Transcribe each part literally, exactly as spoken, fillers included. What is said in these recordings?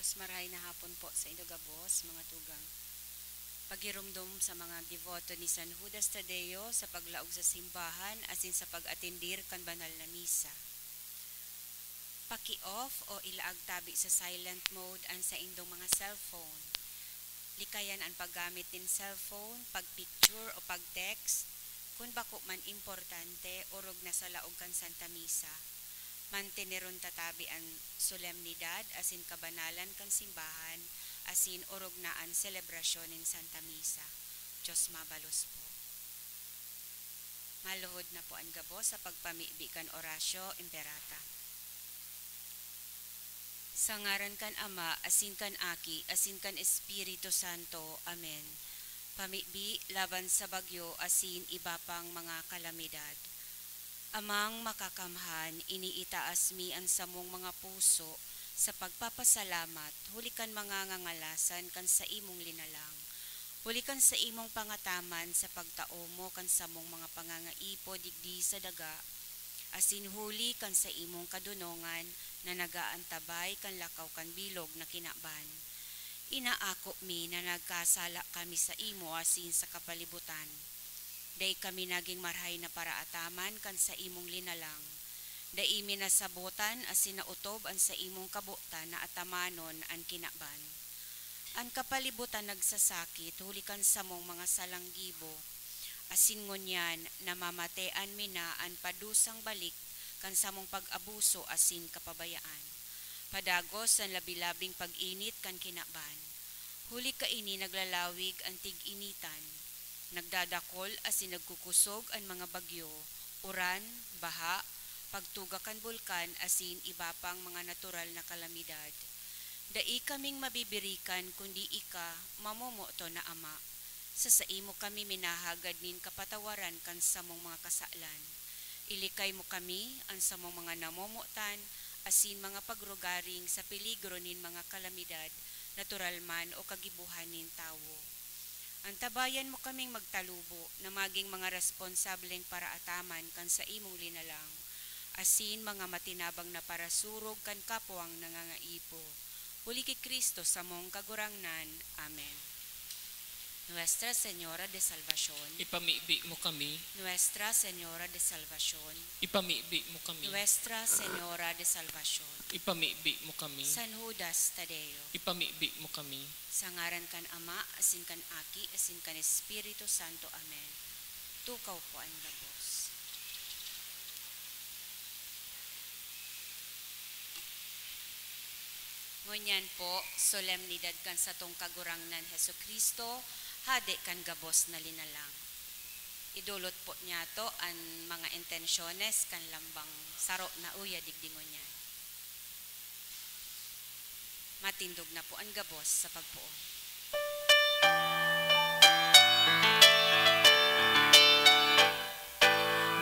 Marahay na hapon po sa inyo gabos, mga tugang. Pagirumdom sa mga deboto ni San Judas Tadeo sa paglaog sa simbahan asin sa pag-atendir kan banal na misa. Paki-off o ilaag tabi sa silent mode an saindong mga cellphone. Likayan an paggamit nin cellphone, pag-picture o pag-text, kun bako man importante, orog na sa laog kan Santa Misa. Manteneron ta tabi an solemnidad asin kabanalan kan simbahan, asin orog na an selebrasyon nin Santa Misa. Diyos mabalos po. Maluhod na po an gabos sa pagpamibi kan Oratio Imperata. Sa ngaran kan Ama, asin kan Aki, asin kan Espiritu Santo. Amen. Pamibi laban sa bagyo asin iba pang mga kalamidad. Amang Makakamhan, iniitaas mi an samong mga puso sa pagpapasalamat huli kan mga ngangalasan kan saimong linalang, huli kan saimong pangataman sa pagtao mo kan samong mga pangangaipo digdi sa daga, asin huli kan saimong kadonongan na nag-aantabay kan lakaw kan bilog na kinaban. Inaako mi na nagkasala kami saimo asin sa kapalibutan. Dai kami nagin marahay na paraataman kan saimong linalang. Dai mi nasabotan asin naotob an saimong kabotan na atamanon an kinaban. An kapalibutan nagsasakit huli kan samong mga salang gibo, asin ngunyan namamatean mi na an padusang balik kan samong pag-abuso asin kapabayaan. Padagos an labi-labing pag-init kan kinaban. Huli kaini naglalawig an tig-initan. Nagdadakol asin nagkukusog an mga bagyo, uran, baha, pagtuga kan bulkan asin iba pang mga natural na kalamidad. Dai kaming mabibirikan kundi ika, mamomoton na Ama. Sa saimo kami minahagad nin kapatawaran kan samong mga kasalan. Ilikay mo kami, an samong mga namomotan, asin mga pagrugaring sa peligro nin mga kalamidad, natural man o kagibohan nin tawo. Antabayan mo kaming magtalubo na magin mga responsableng paraataman kan saimong linalang, asin mga matinabang na parasurog kan kapwang nangangaipo. Huli ki Cristo samong Kagurangnan. Amen. Nuestra Señora de Salvacion. Ipamibi mo kami. Nuestra Señora de Salvacion. Ipamibi mo kami. Nuestra Señora de Salvacion. Ipamibi mo kami. San Judas Tadeo. Ipamibi mo kami. Sa ngaran kan Ama, asin kan Aki, asin kan Espiritu Santo. Amen. Tukaw po an gabos. Ngunyan po, solemnidad kan satong Kagurangnan Jesu-Cristo, Hade kan gabos na linalang. Idolot po niyato an mga intensyones kan lambang saro na uya digdi ngunyan. Matindog na po an gabos sa pagpoon.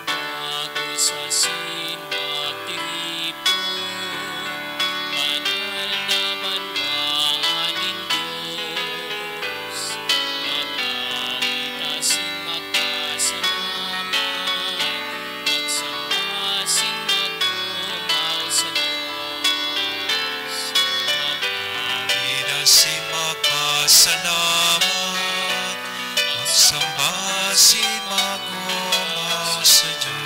Dagos asin matiripon, banal na banwaan nin Dios, matawid asin makasalamat, magsamba asin magtukaw sa Dios. Matawid asin makasalamat, magsamba asin magtukaw sa Dios.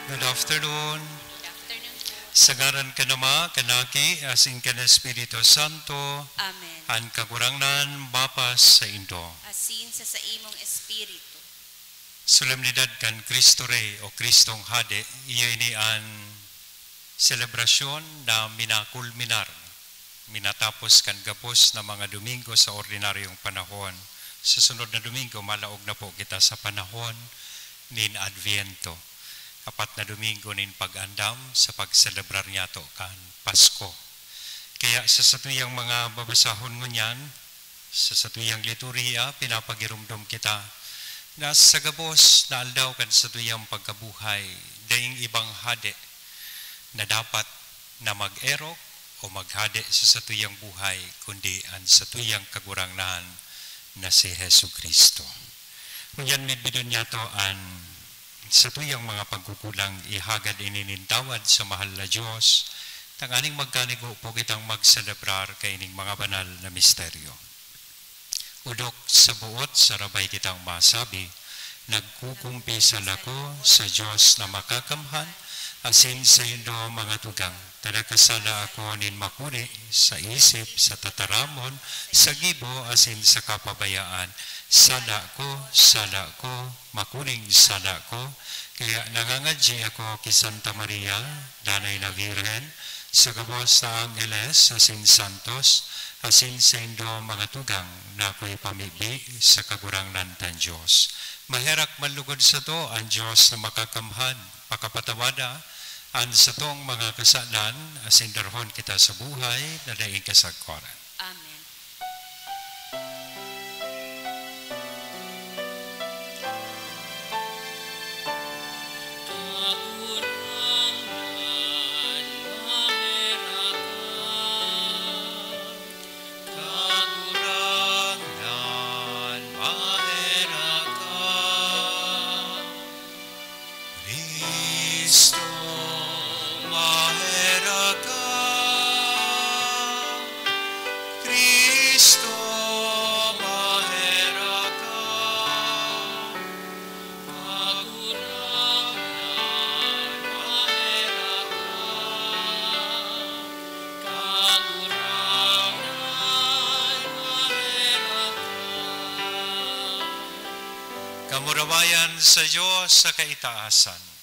Good afternoon. Good afternoon po. Sa ngaran kan Ama, kan Aki, asin kan Espiritu Santo. Amen. An Kagurangnan mapasaindo. Asin sa saimong espiritu. Solemnidad kan Cristo Rey o Cristong Hade, iyo ini an selebrasyon na minakulminar, minatapos kan gabos na mga Domingo sa ordinaryong panahon. Sa sunod na Domingo, malaog na po kita sa panahon nin Adviento, apat na Domingo nin pag-andam sa pagselebrar niyato kan Pasko. Kaya sa satuyang mga babasahon ngunyan, sa satuyang liturhiya, pinapagiromdom kita na sa gabos na aldaw kan satuyang pagkabuhay, daing ibang hade na dapat na mag-erok o maghade sa satuyang buhay, kundi an satuyang Kagurangnan na si Jesu-Cristo. Ngunyan, midbidon niyato an satuyang mga pagkukulang, ihagad ini nin tawad sa mahal na Dios, Tanganing magkanigo po kitang magselebrar kaining mga banal na misteryo. Odok sa buot sarabay kitang masabi, nagkukumpisal ako sa Dios na makakamhan, asin saindo mga tugang, ta nagkasala ako nin makuri sa isip, sa tataramon, sa gibo, asin sa kapabayaan. Sala ko, sala ko, makuring sala ko. Kaya nangangadyi ako ki Santa Maria, Danay na Birhen, sa gabos na angheles asin santos, asin saindo mga tugang na ako'y pamibi sa Kagurangnan tang Dios. Maherak manlugod sato an Dios na makakamhan, pakapatawada an satong mga kasalan, asin darahon kita sa buhay na daing kasagkoran. Amen. Cristo, maherak ka. Cristo, maherak ka. Kagurangnan, maherak ka. Kagurangnan, maherak ka. Kamurawayan sa Dios sa kaitaasan.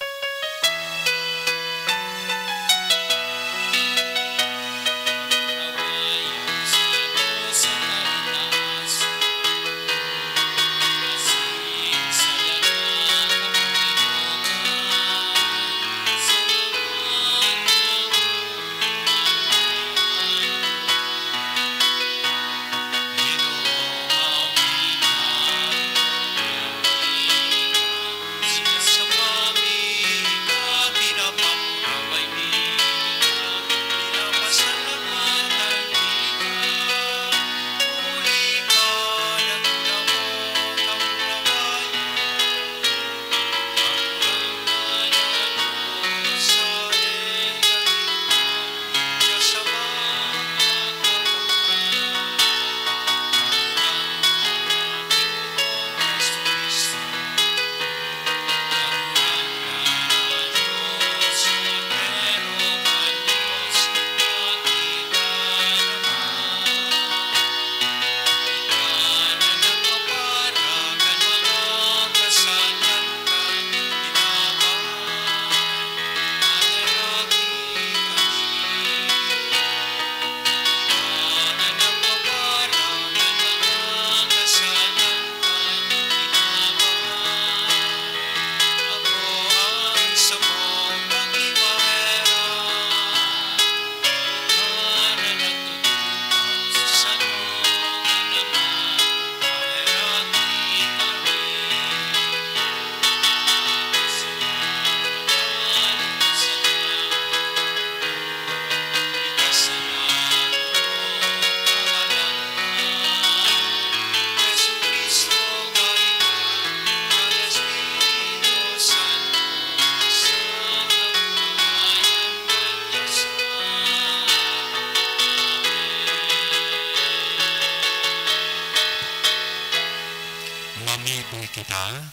Mamibi kita.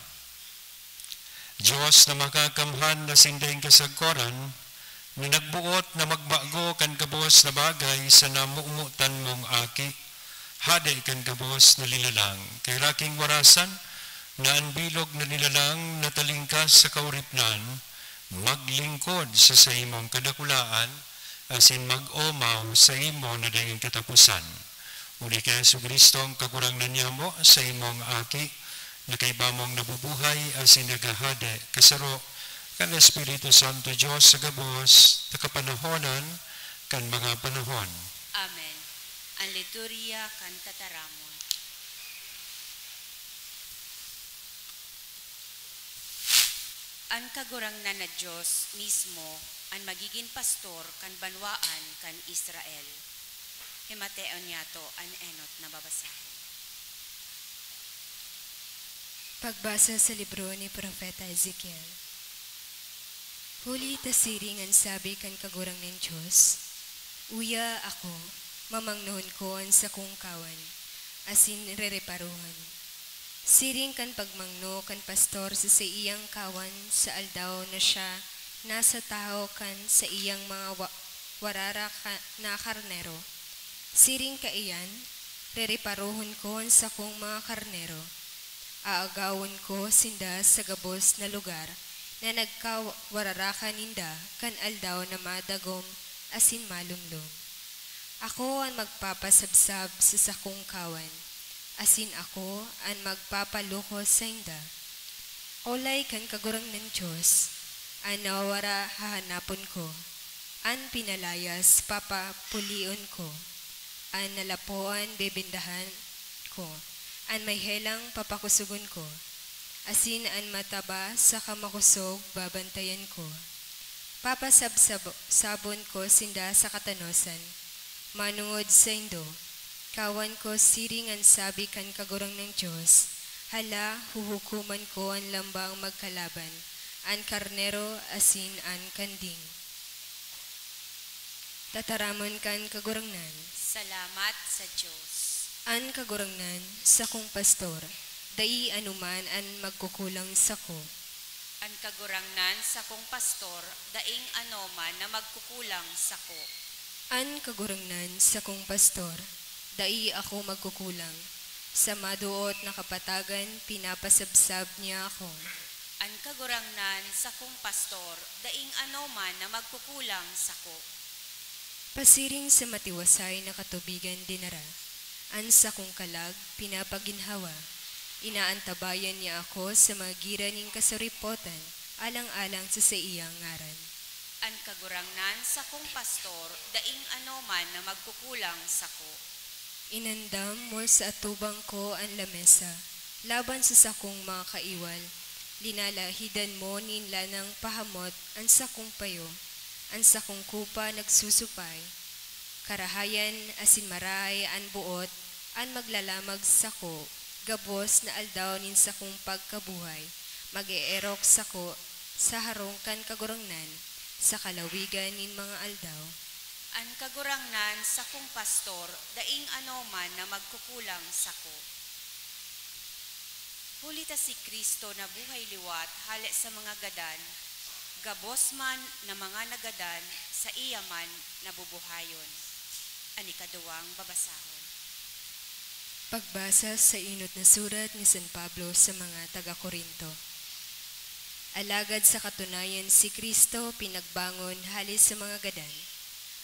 Dios na makakamhan na sinda ning kasagkoran, na nagboot na magbago kan gabos na bagay sa namomotan mong Aki, Hade kan gabos na linalang, kay raking warasan na an bilog na linalang na talingkas sa kauripnan, maglingkod sa saimong kadakulaan, asin mag-omaw sa imo na daing kataposan. Huli ki Jesu-Cristong Kagurangnan nyamo, saimong Aki, na kaiba mong nabubuhay asin naghahade kasaro kan Espiritu Santo, Dios sa gabos na kapanahonan kan mga panahon. Amen. An liturhiya kan tataramon. An Kagurangnan na Dios mismo an magigin pastor kan banwaan kan Israel. Himateon niyato an enot na babasahon. Pagbasa sa libro ni Propeta Ezekiel. Huli ta siring an sabi kan Kagurangnan Dios, Uya ako, mamangnohon ko an sakong kawan, asin rereparohon. Siring kan pagmangno kan pastor sa saiyang kawan sa aldaw na siya nasa tahaw kan saiyang mga wa-, warara ka-, na karnero. Siring kaiyan, rereparohon ko an sakong mga karnero. Aagawon ko sinda sa gabos na lugar na nagkawararakan ninda kan aldaw na madagom asin malumlom. Ako an magpapasabsab sa sakong kawan, asin ako an magpapalukos sainda. Olay kan Kagurangnan Dios, an nawawara hahanapon ko, an pinalayas papapulion ko, an nalapoan bebendahan ko, an may helang papakosogon ko, asin an mataba saka makosog babantayan ko. Papasabsab-, sabon ko sinda sa katanosan, manongod saindo. Kawan ko siring an sabi kan Kagurangnan Dios, hala, huhukoman ko an lambang magkalaban, an karnero asin an kanding. Tataramon kan Kagurangnan. Salamat sa Dios. An Kagurangnan, sakong pastor, dai anoman an magkukulang sako. An Kagurangnan, sakong pastor, daing anoman na magkukulang sako. An Kagurangnan, sakong pastor, dai ako magkukulang. Sa madoot na kapatagan, pinapasabsab niya ako. An Kagurangnan, sakong pastor, daing anoman na magkukulang sako. Pasiring sa matiwasay na katubigan dinara, an sakong kalag pinapaginhawa. Inaantabayan niya ako sa mga gira nin kasuripotan, alang-alang sa saiyang ngaran. An Kagurangnan, sakong pastor, daing anoman na magkukulang sako. Inandam mo sa atubang ko an lamesa laban sa sakong mga kaiwal. Linalahidan mo nin lanang pahamot an sakong payo, an sakong kupa nagsusupay. Karahayan asin marahay an boot an maglalamag sako, gabos na aldaw nin sakong pagkabuhay, mag-eerok sako sa harong kan Kagurangnan sa kalawigan nin mga aldaw. An Kagurangnan, sakong pastor, daing anoman na magkukulang sako. Huli ta si Cristo nabuhay liwat hale sa mga gadan, gabos man na mga nagadan, saiya man nabubuhayon. An ikaduwang babasahon. Pagbasa sa enot na surat ni San Pablo sa mga taga-Corinto. Alagad sa katunayan, si Cristo pinagbangon hale sa mga gadan,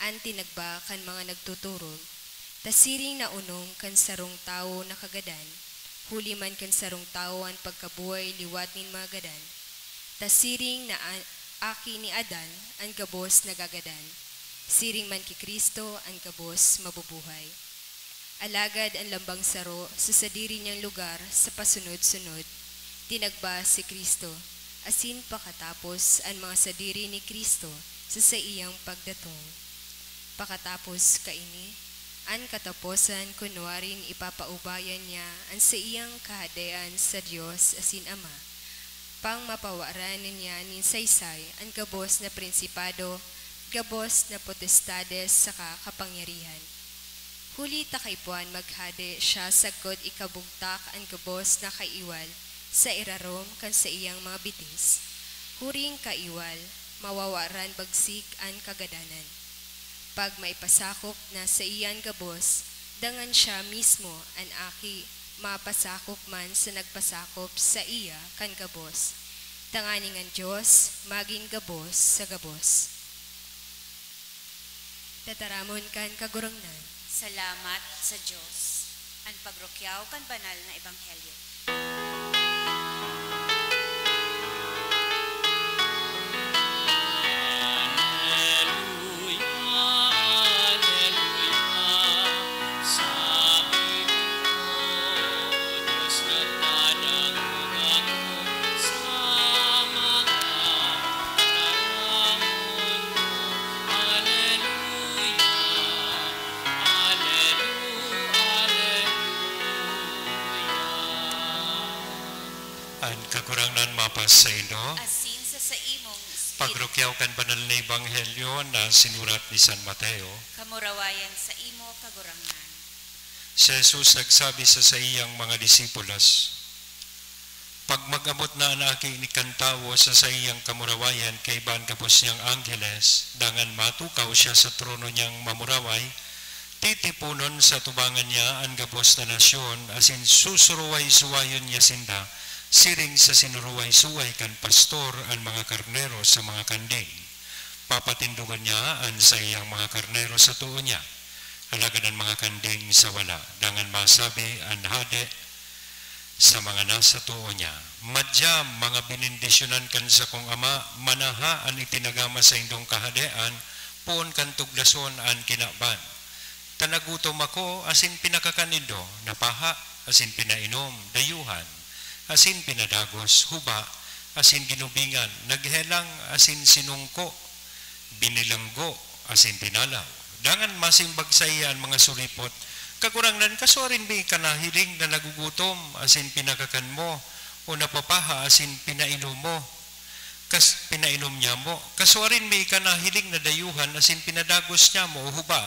an tinagba kan mga nagtuturog, ta siring na onong kan sarong tawo na kagadan, huli man kan sarong tawo an pagkabuhay liwat nin mga gadan, ta siring na a-, aki ni Adan an gabos nagagadan, siring man ki Cristo an gabos mabubuhay. Alagad an lambang saro sa sadiri niyang lugar sa pasunod-sunod, tinagba si Cristo, asin pakatapos an mga sadiri ni Cristo sa saiyang pagdatong. Pakatapos kaini, an kataposan kunwaring ipapaubayan niya an saiyang Kahadean sa Dios asin Ama, pang mapawaran niya nin saysay an gabos na prinsipado, gabos na potestades saka kapangyarihan. Huli ta kaipuhan maghade siya sagkod ikabugtak an gabos na kaiwal sa irarom kan saiyang mga bitis. Huring kaiwal, mawawaran bagsik an kagadanan. Pag maipasakop na saiya an gabos, dangan siya mismo, an Aki, mapasakop man sa nagpasakop saiya kan gabos, tanganing an Dios magin gabos sa gabos. Tataramon kan Kagurangnan. Salamat sa Dios. An pagrukyaw kan banal na ebanghelyo. Aleluya, aleluya, sabi mo, O Dios, nagdadangog ako sa mga tataramon mo. Aleluya, aleluya, aleluya. An Kagurangnan mapasaindo. Asin sa imong espiritu. Pagrukyaw kan banal na ebanghelyo na sinurat ni San Mateo. Kamurawayan sa imo, Kagurangnan. Si Jesus nagsabi sa saiyang mga disipulos, "Pag mag-abot na an Aki ni kan Tawo sa saiyang kamurawayan kaiba an gabos niyang angheles, dangan matukaw siya sa trono niyang mamuraway, titiponon sa atubangan niya an gabos na nasyon asin susuruway-suwayon niya sinda, siring sa sinuruway-suway kan pastor an mga karnero sa mga kanding. Papatindogon niya an saiyang mga karnero sa too niya, alagad an mga kanding sa wala. Dangan masabi an hade sa mga nasa too niya, 'Madyam, mga benendisyonan kan sakong Ama, manaha an itinagama saindong Kahadean, poon kan tuglason an kinaban. Ta nagutom ako asin pinakakan nindo, napaha asin pinainom, dayuhan asin pinadagos, huba asin ginubingan, naghelang asin sinungko, binilanggo asin dinalaw.' Dangan masimbag saiya an mga suripot, 'Kagurangnan, kasuarin mi ka nahiling na nagugutom asin pinakakan mo, o napapaha asin pinainom mo, kas pinainom nyamo? Kasuarin mi ka nahiling na dayuhan asin pinadagos nyamo, o huba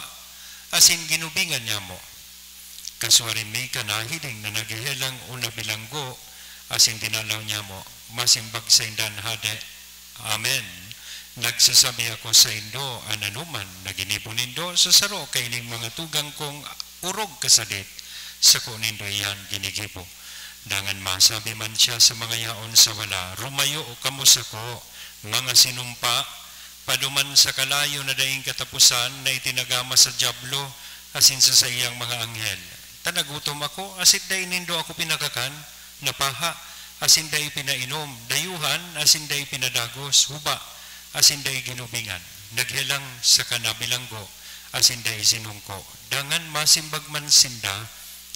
asin ginubingan nyamo? Kasuarin mi ka nahiling na naghehelang o nabilanggo asin dinalaw nyamo?' Masimbag sainda an hade, 'Amen. Nagsasabi ako saindo, an anoman na ginibo nindo sa saro kaining mga tugang kong orog kasadit, sako nindo iyan ginigibo.' Dangan masabi man siya sa mga yaon sa wala, 'Rumayo kamo sako, mga sinumpa, paduman sa kalayo na daing kataposan na itinagama sa Diablo asin sa saiyang mga anghel. Ta nagutom ako, asin dai nindo ako pinakakan, napaha, asin dai pinainom, dayuhan, asin dai pinadagos, huba, asin dai ginubingan, naghelang saka nabilanggo, asin dai sinungko.' Dangan masimbag man sinda,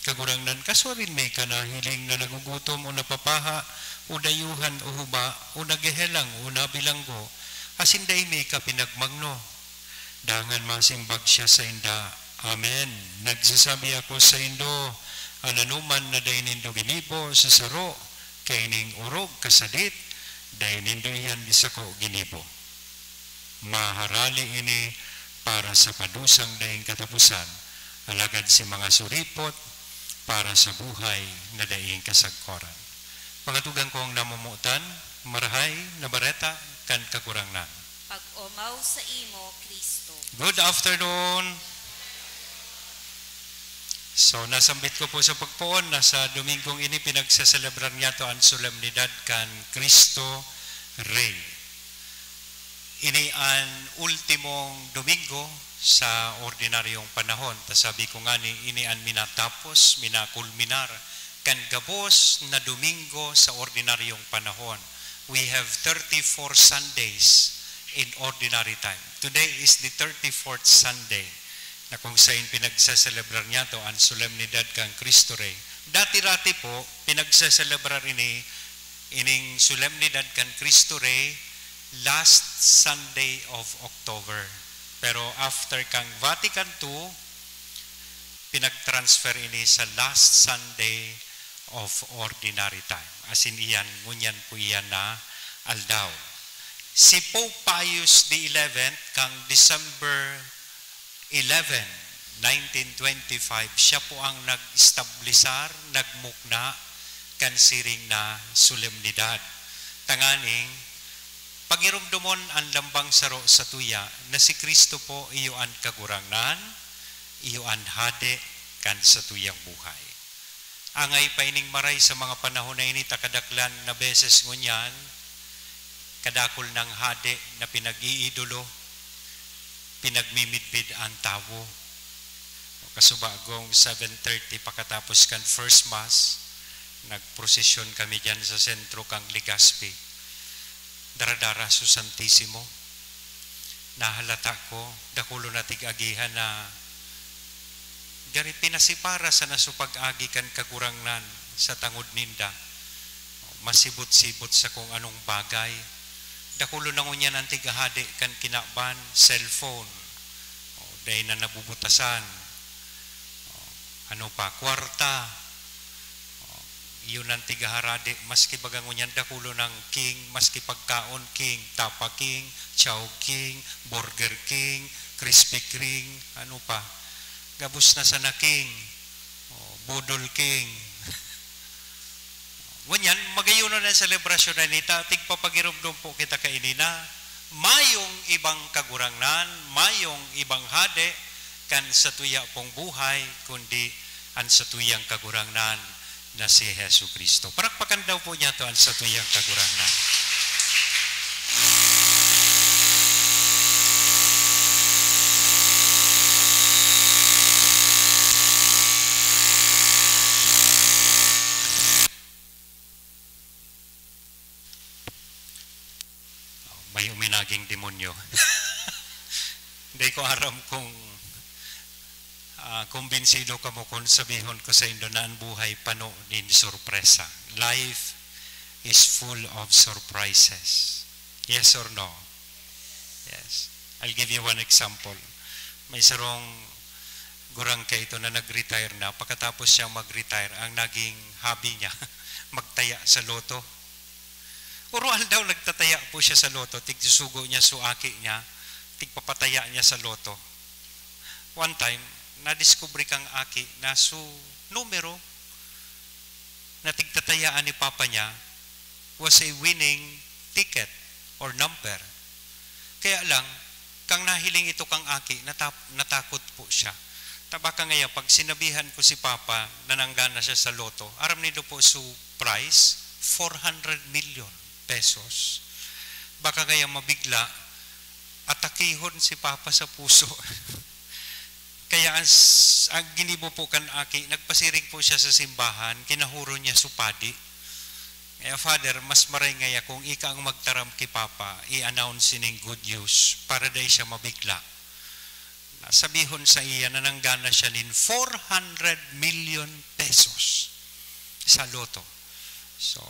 'Kagurangnan, kasuarin mi ka nahiling na nagugutom o napapaha, o dayuhan, o huba, o naghehelang, o nabilanggo, asin dai mi ka pinagmangno?' Dangan masimbag siya sainda, 'Amen. Nagsasabi ako saindo, an anoman na dai nindo ginibo sa saro kaining orog kasadit, dai nindo iyan sako ginibo.' Maharali ini para sa padusang daing kataposan, alagad si mga suripot para sa buhay na daing kasagkoran. Mga tugang kong namomotan, Marahay na Bareta kan Kagurangnan. Pag-omaw sa imo, Kristo. Good afternoon. So, nasambit ko po sa pagpoon na sa Domingong ini pinagseselebrar niyato an solemnidad kan Cristo Rey. Ini an ultimong Domingo sa ordinaryong panahon. Ta sabi ko ngani, ini an minatapos, minakulminar kan gabos na Domingo sa ordinaryong panahon. We have thirty-four Sundays in ordinary time. Today is the thirty-fourth Sunday na kung sain pinagseselebrar niyato an solemnidad kan Cristo Rey. Dati-rati po, pinagseselebrar ini, ining solemnidad kan Cristo Rey last Sunday of October. Pero after kang Vatican two, pinag-transfer ini sa last Sunday of ordinary time. Asin iyan, ngunyan po iyan na aldaw. Si Pope Pius the eleventh, kang December eleven, nineteen twenty-five, siya po ang nag-establisar, nagmukna kan siring na solemnidad. Tanganing pagiromdomon an lambang saro sa tuya na si Cristo po iyo an Kagurangnan, iyo an Hade kan satuyang buhay. Angay pa ining maray sa mga panahon na ini ta kadaklan na beses ngunyan, kadakul nang hade na pinag-iidolo, pinagmimidbid an tawo. Kasubagong seven thirty pakatapos kan First Mass, nagprosesyon kami diyan sa sentro kan Legazpi. Dara-dara su Santisimo. Nahalata ko, dakulon na tig-agihan na gari pinasipara sana su pag-agi kan Kagurangnan sa tangod ninda. Masibot-sibot sa kung anong bagay. Dakulon na ngunyan an tig-ahade kan kinaban, cellphone. O, dai na nabubutasan. O, ano pa, kwarta. O, Iyo nang tigaharade, maski baga ngunyan dakulo nang King, maski pagkaon King, Tapa King, Chow King, Burger King, Crispy King, ano pa? Gabos na sana King. Oh, Budol King. Ngunyan, magayon na ang selebrasyon na nita, tigpapagiromdom po kita kaini na mayong ibang kagurangnan, mayong ibang hade kan satuya pong buhay, kundi an satuyang Kagurangnan na si Jesu-Cristo. Parakpakan daw po niyato an satuyang Kagurangnan. May uminaging demonyo. Hindi ko aram kung, ah, kumbinsido kamo kung sabihon ko saindo na an buhay pano nin sorpresa. Life is full of surprises. Yes or no? Yes. I'll give you one example. May sarong gurang kaito na nag-retire na. Pagkatapos siyang mag-retire, ang naging hobby niya, magtaya sa lotto. Uro-aldaw nagtataya po siya sa lotto, tigsusugo niya su aki niya, tigpapataya niya sa lotto. One time, nadiskubre kang aki na su numero na tigtatayaan ni papa niya was a winning ticket or number. Kaya lang, kang nahiling ito kang aki, natap-, natakot po siya. Ta baka ngaya, pag sinabihan ko si papa na nanggana siya sa lotto, aram nindo po su prize, four hundred million pesos. Baka ngaya mabigla, atakihon si papa sa puso. Kaya ang, s-, ang ginibo po kan aki, nagpasiring po siya sa simbahan, kinahuron niya su padi. Kaya, "Father, mas maray ngaya kung ika ang magtaram ki Papa, i-announce sining good news para dai siya mabigla. Sabihon saiya na nanggana siya nin four hundred million pesos sa lotto." So,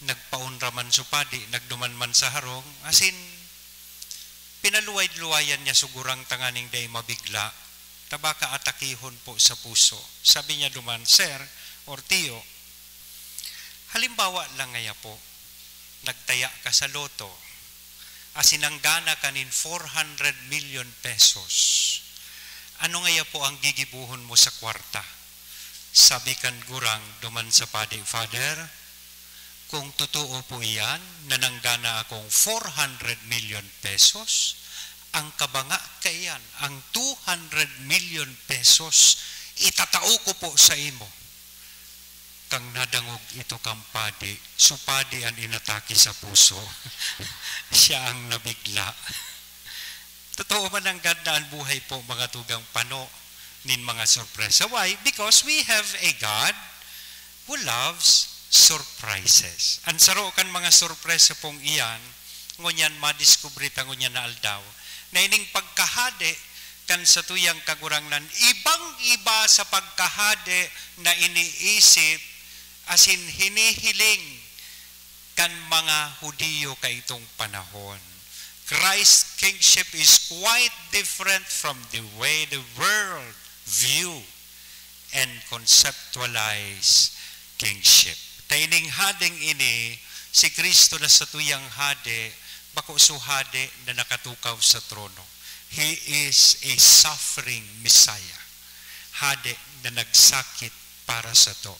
nagpaunra man su padi, nagduman man sa harong, asin pinaluway-luwayan niya su gurang tanganing dai mabigla, ta baka atakihon po sa puso. Sabi niya duman, "Sir or tiyo, halimbawa lang ngaya po, nagtaya ka sa lotto, asin nanggana ka nin four hundred million pesos. Ano ngaya po ang gigibohon mo sa kwarta?" Sabi kan gurang duman sa padi, "Father, kung totoo po iyan na nanggana akong four hundred million pesos, ang kabanga kaiyan, ang two hundred million pesos, itatao ko po sa imo." Kang nadangog ito kang padi, su padi an inatake sa puso. Siya ang nabigla. Totoo man nanggad na an buhay po, mga tugang, pano nin mga sorpresa. Why? Because we have a God who loves surprises. An saro kan mga sorpresa pong iyan, ngunyan madiskubre ta ngunyan na aldaw, na ining pagkahade kan satuyang Kagurangnan, ibang-iba sa pagkahade na iniisip asin hinihiling kan mga Judio kaitong panahon. Christ's kingship is quite different from the way the world view and conceptualize kingship. Ta ining hadeng ini, si Cristo na satuyang hade, bako su hade na nakatukaw sa trono. He is a suffering Messiah. Hade na nagsakit para sato.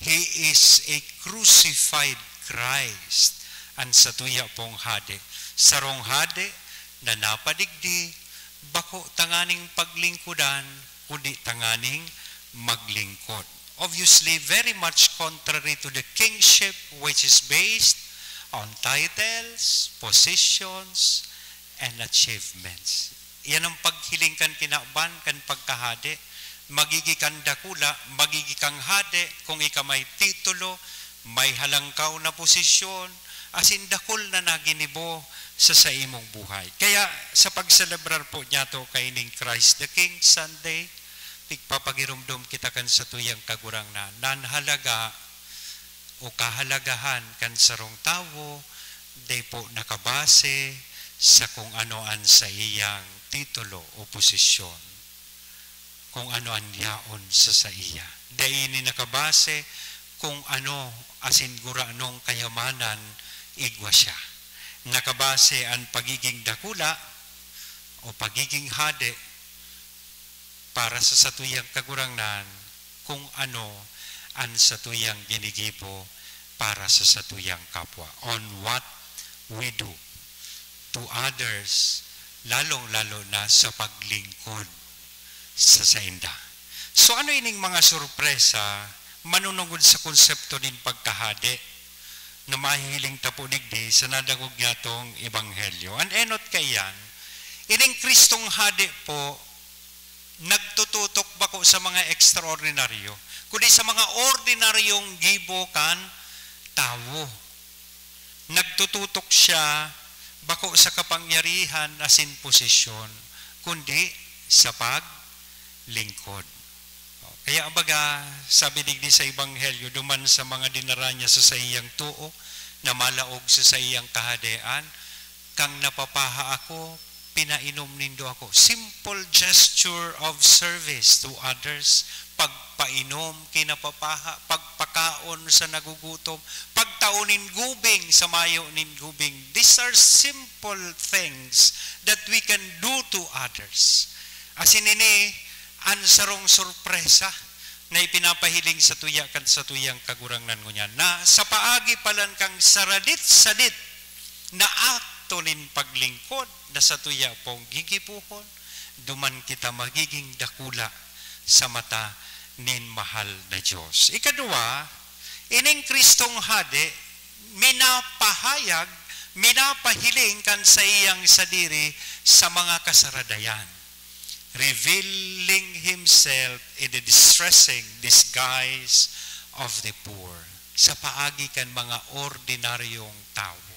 He is a crucified Christ, an satuya pong hade. Sarong hade na napadigdi, bako tanganing paglingkodan, kundi tanganing maglingkod. Obviously, very much contrary to the kingship which is based on titles, positions, and achievements. Iyan ang paghiling kan kinaban kan pagkahade. Magigi kang dakula, magigi kang hade kung ika may titulo, may halangkaw na posisyon, asin dakul na naginibo sa saimong buhay. Kaya sa pagselebrar po niyato kaining Christ the King Sunday, tigpapagiromdom kita kan satuyang Kagurangnan, na an halaga o kahalagahan kan sarong tawo dai po nakabase sa kung ano an saiyang titulo o posisyon. kung ano an yaon sa saiya. Dai ini nakabase kung ano asin guranong kayamanan igwa siya. Nakabase an pagiging dakula o pagiging hade para sa satuyang Kagurangnan kung ano an satuyang ginigibo para sa satuyang kapwa. On what we do to others, lalong-lalo na sa paglingkod sa sainda. So, ano ining mga sorpresa manunungod sa konsepto nin pagkahade na mahihiling ta po digdi sa nadangog niyatong ebanghelyo? An enot kaiyan, ining Kristong Hade po nagtututok bako sa mga ekstraordinaryo, kundi sa mga ordinaryong gibo kan tawo. Nagtututok siya bako sa kapangyarihan asin posisyon, kundi sa paglingkod. Kaya, baga, sabi digdi sa Ebanghelyo, duman sa mga dinara niya sa saiyang too na malaog sa saiyang kahadean, "Kan napapaha ako, pinainom nindo ako." Simple gesture of service to others. Pagpainom ki napapaha, pagpakaon sa nagugutom, pagtao nin gubing sa mayo nin gubing. These are simple things that we can do to others. Asin ini an sarong sorpresa na ipinapahiling sa tuya kan satuyang Kagurangnan ngunyan, na sa paagi palan kan saradit-sadit na akto nin paglingkod na satuya pong gigibohon, duman kita magiging dakula sa mata nin mahal na Dios. Ikaduwa, ining Kristong Hade minapahayag, minapahiling kan saiyang sadiri sa mga kasaradayan, revealing himself in the distressing disguise of the poor, sa paagi kan mga ordinaryong tawo.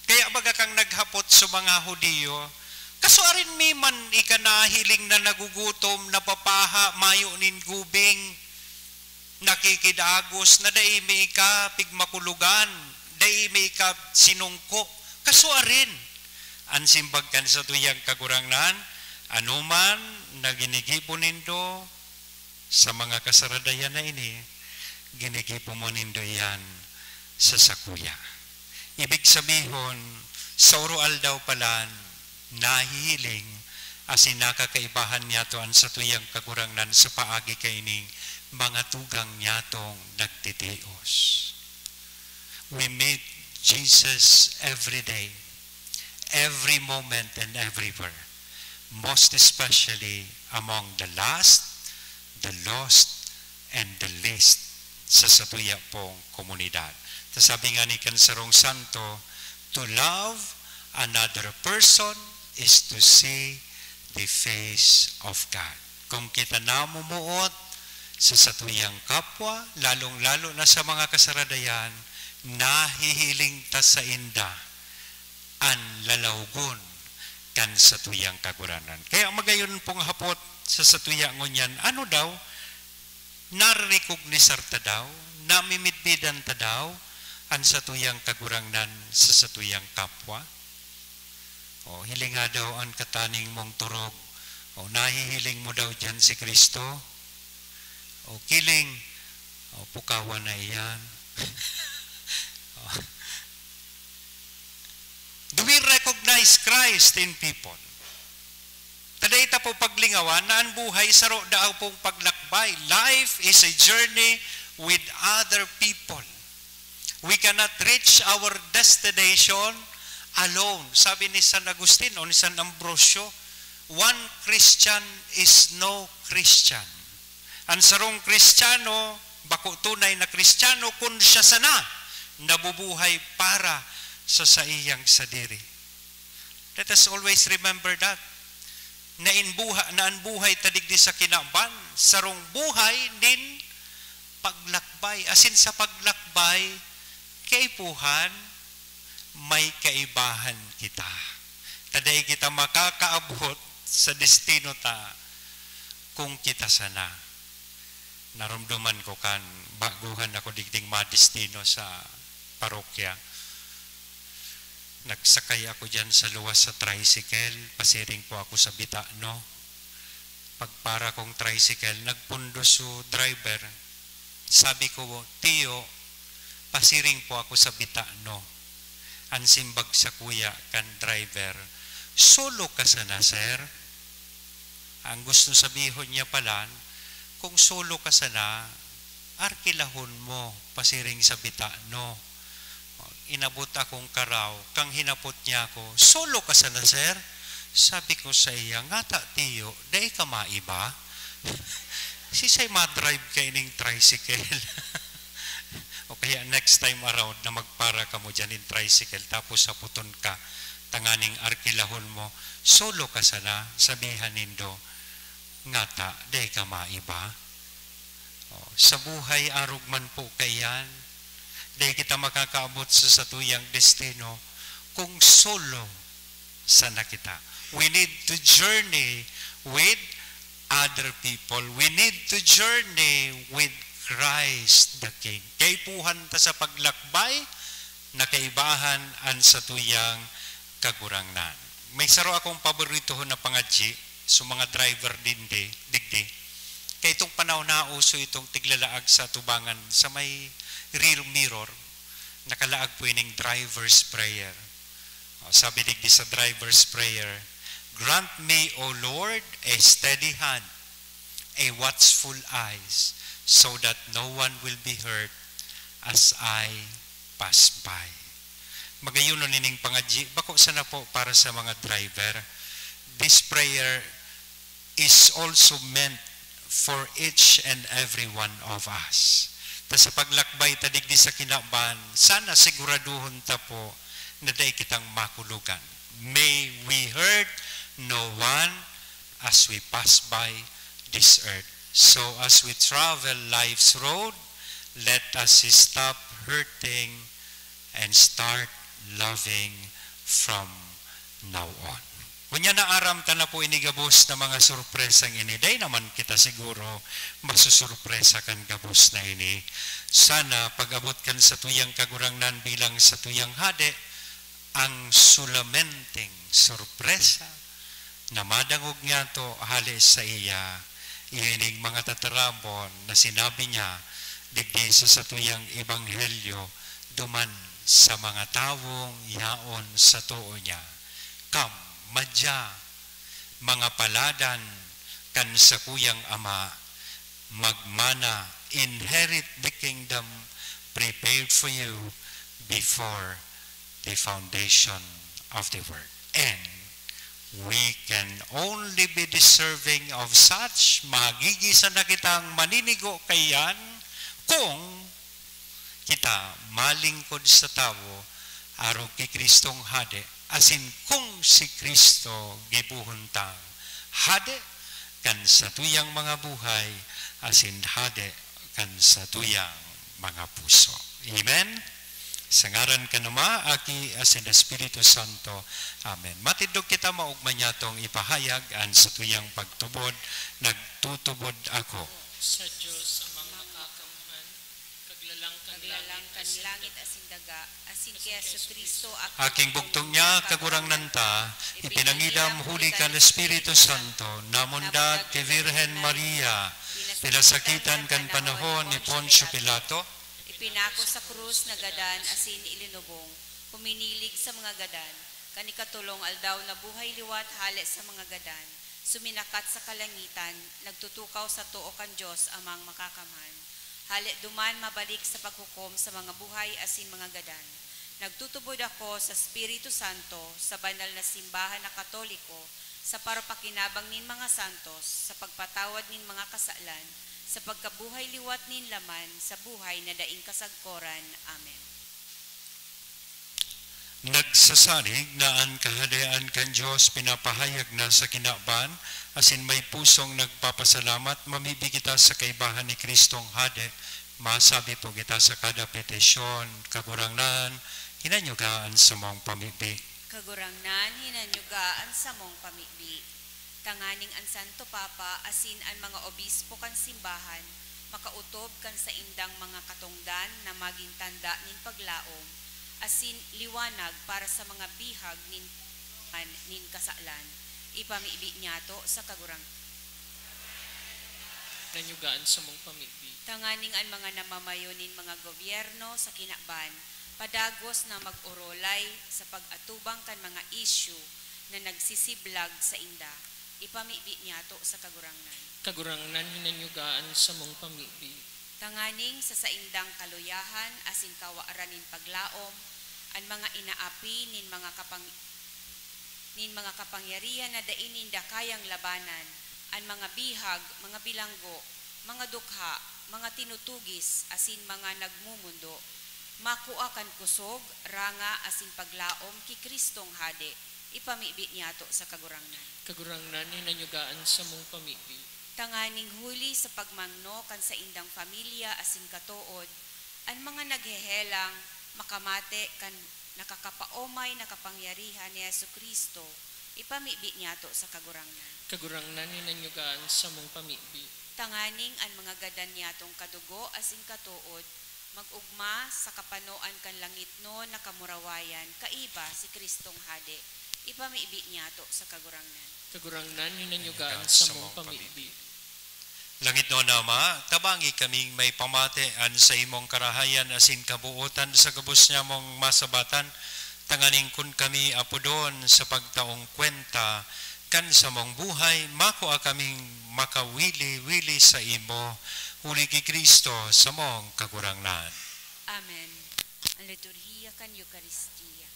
Kaya baga kang naghapot sa mga Hudiyo, "Kasuarin mi man ika nahiling na nagugutom, napapaha, mayo nin gubing, nakikidagos, na dai mi ika pigmakulogan, dai mi ika sinungko? Kasuarin?" An simbag kan satuyang Kagurangnan, "Anoman na ginigibo nindo sa mga kasaradayan na ini, ginigibo mo nindo iyan sa sakuya." Ibig sabihon, sa oro-aldaw palan, nahihiling asin nakakaibahan niyato an satuyang Kagurangnan sa paagi kaining mga tugang niyatong nagtitios. We meet Jesus every day, every moment, and everywhere, most especially among the last, the lost, and the least sa satuya pong komunidad. Ta sabi nga ni kan sarong santo, "To love another person is to see the face of God." Kung kita namumuot sa satuyang kapwa, lalong-lalo na sa mga kasaradayan, nahihiling ta sainda an lalawgon kan satuyang Kagurangnan. Kaya magayon pong hapot sa satuya ngunyan, ano daw, narerecognisar ta daw, namimidbidan ta daw an satuyang Kagurangnan sa satuyang kapwa? O, hilinga daw an kataning mong turog. O, nahihiling mo daw diyan si Kristo? O, kiling, o, pukawan na iyan. O. Do we recognize Christ in people? Ta dai ta po paglingawan na an buhay saro daw pong paglakbay. Life is a journey with other people. We cannot reach our destination alone. Sabi ni San Agustin o ni San Ambrosio, "One Christian is no Christian." An sarong Kristiyano, bako tunay na Kristiyano kun siya sana nabubuhay para sa saiyang sadiri. Let us always remember that. Na in buha-, na an buhay ta digdi sa kinaban, sarong buhay nin paglakbay. Asin sa paglakbay, kaipuhan, may kaibahan kita. Ta dai kita makakaabot sa destino ta kung kita sana. Naromdoman ko kan baguhan ako digding madestino sa parokya. Nagsakay ako diyan sa luwas sa tricycle, pasiring po ako sa Bitano. Pagpara kong tricycle, nagpundos so driver. Sabi ko, "Tiyo, pasiring po ako sa Bitano." An simbag sakuya kan driver, "Solo ka sana, sir?" Ang gusto sabihon niya pala, "Kung solo ka sana, arkilahon mo pasiring sa Bitano." Inabot akong karaw, kang hinapot niya ako, "Solo ka sana, sir?" Sabi ko sa iya, "Ngata, tiyo, dai ka maiba?" Sisay madrive ka ining tricycle? O kaya next time around na magpara ka mo dyan in tricycle, tapos saputon ka, tanganing arkilahon mo, "Solo ka sana?" Sabihan nindo, "Ngata, dai ka maiba?" Oh, sa buhay, arog man po kaiyan, dai kita makakaabot sa satuyang destino kung solo sana kita. We need to journey with other people. We need to journey with Christ the King. Kaipuhan ta sa paglakbay na kaibahan an satuyang Kagurangnan. May saro akong paboritohon na pangadyi sa mga driver dindi, digdi. Kay itong panahon na uso itong tiglalaag sa atubangan sa may rear mirror, nakalaag po ining driver's prayer. O, sabi digdi sa driver's prayer, "Grant me, O Lord, a steady hand, a watchful eyes, so that no one will be hurt as I pass by." Magayon na nining pangadyi, bako sana po para sa mga driver. This prayer is also meant for each and every one of us. Ta sa paglakbay ta digdi sa kinaban, sana siguraduhon ta po na dai kitang makulogan. May we hurt no one as we pass by this earth. So as we travel life's road, let us stop hurting and start loving from now on. Unya, naaram ta na po ini gabos na mga sorpresang ini. Dai naman kita siguro masusurpresa kan gabos na ini. Sana pag-abot kan satuyang Kagurangnan bilang satuyang Hade, ang sulamenteng sorpresa na madangog niyato hale saiya, iyo ining mga tataramon na sinabi niya digdi sa satuyang ebanghelyo duman sa mga tawong yaon sa too niya. Come, madya, mga paladan kan sakuyang Ama, magmana, inherit the kingdom prepared for you before the foundation of the world. And we can only be deserving of such, magigisa na kitang maninigo kaiyan kung kita malingkod sa tawo arog ki Kristong Hade, asin kung si Kristo gibohon tang Hade kan satuyang mga buhay, asin Hade kan satuyang mga puso. Amen? Sa ngaran kan Ama, Aki, asin Espiritu Santo. Amen. Matindog kita, maogma niyatong ipahayag an satuyang pagtubod, "Nagtutubod ako sa Diyos, Amang Makakamhan, kaglalang kan Kaglalang kan langit asin daga, asin ki Jesu-Cristo, Aking bugtong niya, Kagurangnan ta, ipinangidam huli kan Espiritu Santo, namundag ki Virgen Maria, pinasakitan kan panahon ni Poncio Pilato, ipinako sa krus, nagadan asin ilinubong, huminilig sa mga gadan, kan ikatolong aldaw nabuhay liwat hale sa mga gadan, suminakat sa kalangitan, nagtutukaw sa too kan Dios Amang Makakamhan. Hale duman mabalik sa paghukom sa mga buhay asin mga gadan. Nagtutubod ako sa Espiritu Santo, sa banal na simbahan na Katoliko, sa parapakinabang nin mga santos, sa pagpatawad nin mga kasalan, sa pagkabuhay liwat nin laman sa buhay na daing kasagkoran. Amen. Nagsasalig na an Kahadean kan Dios pinapahayag na sa kinaban, asin may pusong nagpapasalamat, mamibi kita sa kaibahan ni Kristong Hade. Masabi po kita sa kada petisyon, "Kagurangnan, hinanyuga an samong pamibi." Kagurangnan, hinanyuga an samong pamibi. Tanganing an Santo Papa asin an mga obispo kan simbahan makaotob kan saindang mga katongdan na magin tanda nin paglaom asin liwanag para sa mga bihag nin, nin kasalan. Ipamibi niyato sa Kagurang- Nanyugaan sa mong pamibi. Tanganing an mga namamayo nin mga gobyerno sa kinaban padagos na mag-orolay sa pag-atubang kan mga isyu na nagsisiblag sa inda, ipamibi niyato sa Kagurangnan. Kagurangnan, hinanyugaan sa mong pamibi. Tanganing sa saindang kaluyahan asin kawaran nin paglaom, an mga inaapi nin mga kapang-, nin mga kapangyarihan na dai ninda kayang labanan, an mga bihag, mga bilanggo, mga dukha, mga tinutugis, asin mga nagmumundo, makua kan kusog, ranga, asin paglaom ki Kristong Hade, ipamibi niyato sa Kagurangnan. Kagurangnan, hinanyugaan sa mong pamibi. Tanganing huli sa pagmangno kan saindang pamilya asin katood, an mga naghehelang makamate kan nakakapaomay na kapangyarihan ni Jesu-Cristo, ipamibi niyato sa Kagurangnan. Kagurangnan, hinanyugaan sa mong pamibi. Tanganing an mga gadan niyatong kadugo asin katood mag-ogma sa kapanoan kan langitnon na kamurawayan kaiba si Kristong Hade, ipamibi niyato sa Kagurangnan. Kagurangnan, hinanyugaan sa mong pamibi. Langitnon na Ama, tabangi kaming may pamate an saimong karahayan asin kabootan sa gabos nyamong masabatan, tanganing kun kami apodon sa pagtaong kwenta kan samong buhay, makua kaming makawili-wili saimo, huli ki Cristo samong Kagurangnan. Amen. An liturhiya kan Eukaristia.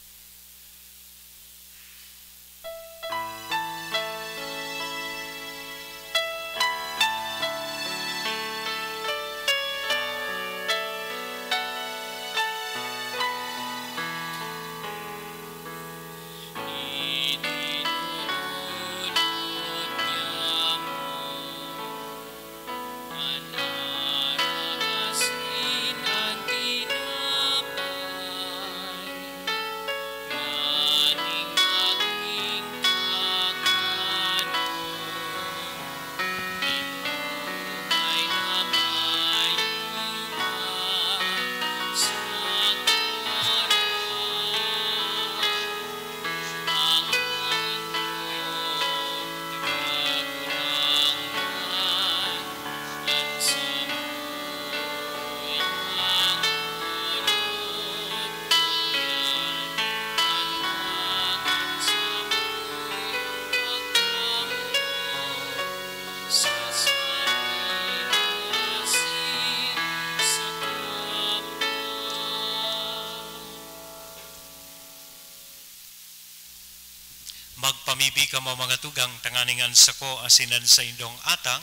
Magpamibi kamo, mga tugang, tanganing an sako asin an saindong atang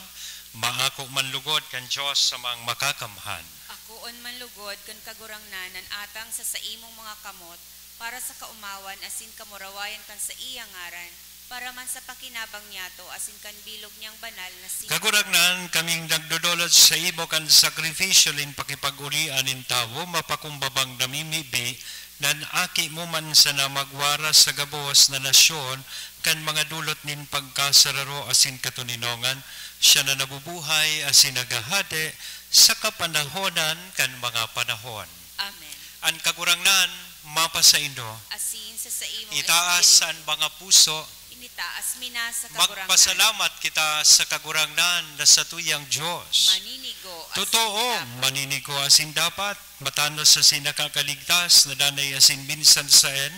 maako man lugod kan Dios samang Makakamhan. Akoon man lugod kan Kagurangnan an atang sa saimong mga kamot, para sa kaomawan asin kamurawayan kan saiyang ngaran, para man sa pakinabang niyato asin kan bilog niyang banal na si Kagurangnan, kaming nagdodolot saimo kan sakrifisyo nin pakipag-olian nin tawo, mapakumbabang namimibi, na an Aki mo man sana magwaras sa gabos na nasyon kan mga dolot nin pagkasararo asin katoninongan, siya na nabubuhay asin naghahade sa kapanahonan kan mga panahon. Amen. An Kagurangnan mapasaindo. Asin sa saimong Itaas espiritu. An mga puso. Initaas mi na sa Kagurangnan. Magpasalamat kita sa Kagurangnan na satuyang Dios. Maninigo asin Totoong dapat. Maninigo asin dapat, matanos asin nakakaligtas, na danay asin minsan saen.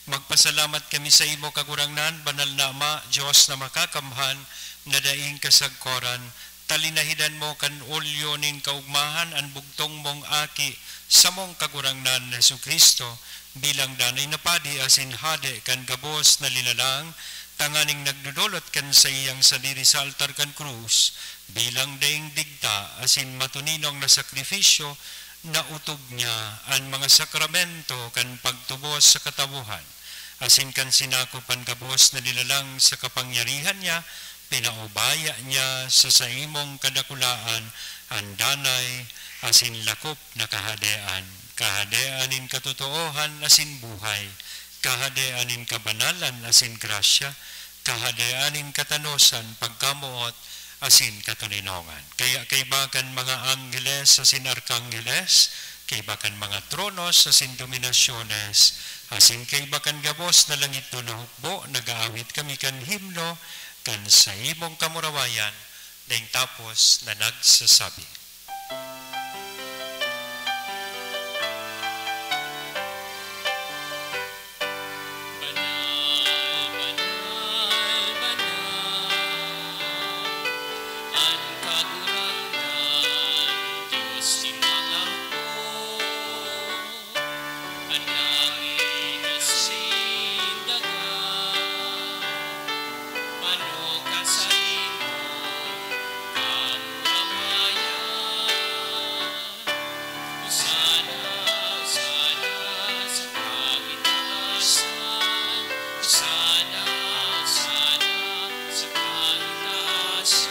Magpasalamat kami sa imo, Kagurangnan, banal na Ama, Dios na makakamhan, na daing kasagkoran. Talinahidan mo kan olyo nin kaogmahan an bugtong mong Aki, samong Kagurangnan na Jesu-Cristo, bilang danay na Padi asin Hade kan gabos na linalang, tanganing nagdodolot kan saiyang sadiri sa altar kan krus, bilang daing digta asin matoninong na sakrifisyo, naotob niya an mga sakramento kan pagtubos sa katawohan, asin kan sinakop an gabos na linalang sa kapangyarihan niya, pinaubaya niya sa saimong kadakulaan an danay asin lakop na Kahadean, Kahadean nin katotoohan asin buhay, Kahadean nin kabanalan asin grasya, Kahadean nin katanosan, pagkamoot asin katoninongan. Kaya kaiba kan mga angheles asin arkangheles, kaiba kan mga tronos asin dominasyones, asin kaiba kan gabos na langitnon na hukbo, nag-aawit kami kan himno kan saimong kamurawayan, daing tapos na nagsasabi, "Banal, banal, banal, an Kagurangnan, Dios nin mga hukbo." An langit asin daga, pano kan saimo kamurawayan. Hosana, Hosana sa kaitaasan. Hosana, Hosana sa kaitaasan.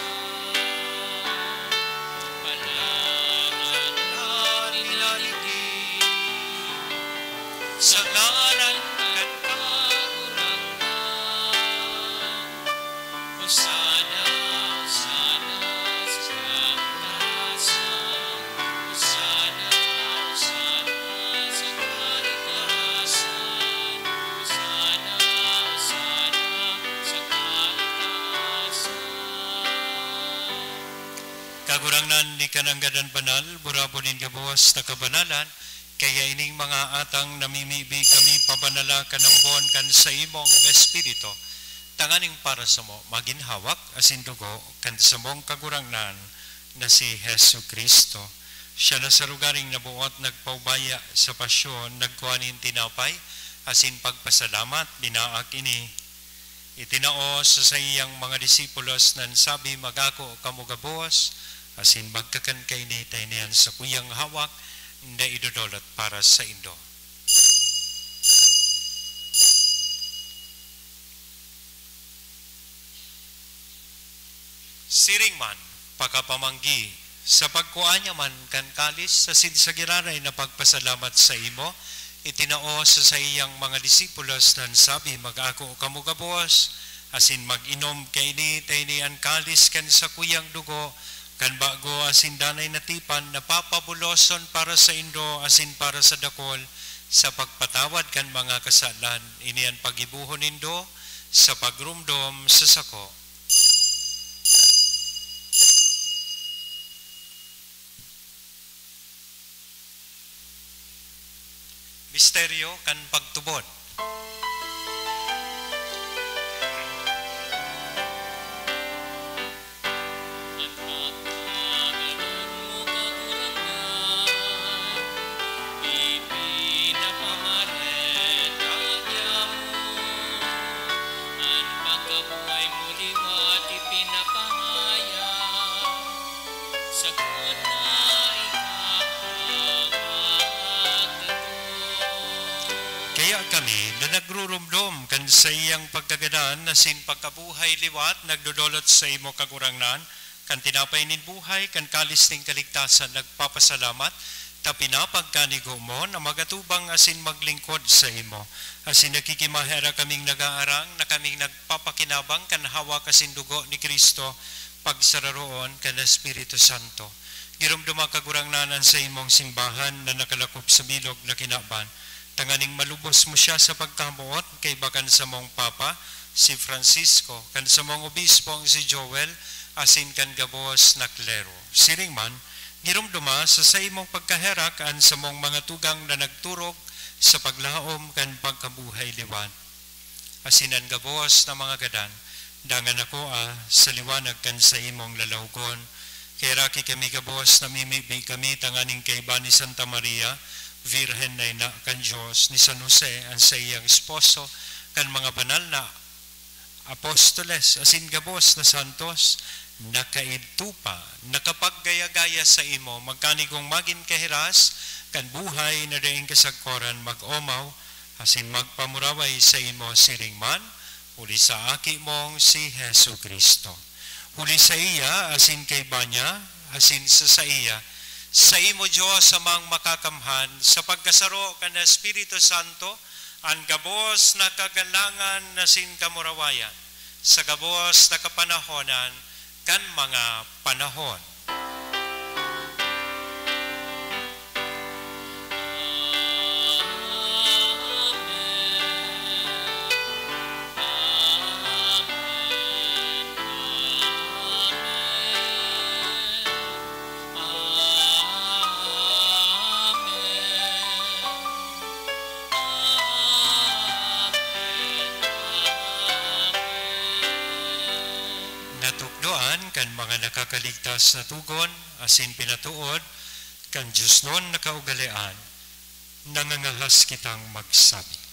Palaran an lalaigdi sa ngaran kan Kagurangnan. Hosana, Hosana sa kaitaasan. Hosana, Hosana sa kaitaasan. Hosana, Hosana sa kaitaasan. Kagurangnan, ika nanggad an banal, burabon nin gabos na kabanalan, kaya ining mga atang namimibi kami, pabanala kan ambon kan saimong Espiritu, tanganing para samo magin hawak asin dugo kan samong Kagurangnan na si Jesu-Cristo. Siya na sa lugaring naboot nagpaubaya sa pasyon, nagkua nin tinapay, asin pagpasalamat, binaak ini. Itinao sa saiyang mga disipulos nan sabi, "Mag-ako kamo gabos, asin magkakan kaini ta ini an sakuyang hawak na idodolot para saindo." Siring man, pakapamanggi, sa pagkua niya man kan kalis asin sa giraray na pagpasalamat saimo, itinao sa saiyang mga disipulos nan sabi, "Mag-ako kamo gabos, asin mag-inom kaini, ta ini an kalis kan sakuyang dugo, kan bago asin danay na tipan, na papabuloson para saindo asin para sa dakol, sa pagpatawad kan mga kasalan. Ini an paggibohon nindo sa pagromdom sa sako." Misteryo kan pagtubod. An pagkagadan mo, Kagurangnan, ipinapamareta niamo. An pagkabuhay mo liwat ipinapahayag, sagkod na ika magtubod. Kaya kami na nagruromdom kan saiyang pagkagadan asin pagkabuhay liwat, nagdodolot saimo, Kagurangnan, kan tinapay nin buhay, kan kalis nin kaligtasan, nagpapasalamat, ta pinapagkanigo mo na magatubang asin maglingkod saimo. Asin nakikimaherak kaming nagaarang na kaming nagpapakinabang kan hawak asin dugo ni Cristo, pagsararoon kan Espiritu Santo. Giromdoma, Kagurangnan, an saimong simbahan na nakalakop sa bilog na kinaban, tanganing malubos mo siya sa pagkamoot kaiba kan samong Papa, si Francisco, kan samong obispong si Joel, asin kan gabos na klero. Siring man, giromdoma sa saimong pagkaherak an samong mga tugang na nagturog sa paglaom kan pagkabuhay liwat. Asin an gabos na mga gadan, dangan akoa sa liwanag kan saimong lalawgon. Kaheraki kami gabos, namimibi kami tanganing kaiba ni Santa Maria, Virgen na ina kan Dios, ni San Jose, an saiyang esposo, kan mga banal na apostoles, asin gabos na santos, nakaidto pa, nakapaggaya-gaya saimo, magkanigong magin kahiras kan buhay na daing kasagkoran, mag-omaw asin magpamuraway saimo siring man, huli sa Aki mong si Jesu-Cristo. Huli saiya, asin kaiba niya, asin sa saiya, saimo, Dios Amang Makakamhan, sa pagkasaro kan Espiritu Santo, an gabos na kagalangan asin kamurawayan, sa gabos na kapanahonan kan mga panahon. mga nakakaligtas na tugon asin pinatuod kan Dios non na kaugalean, nangangahas kitang magsabi.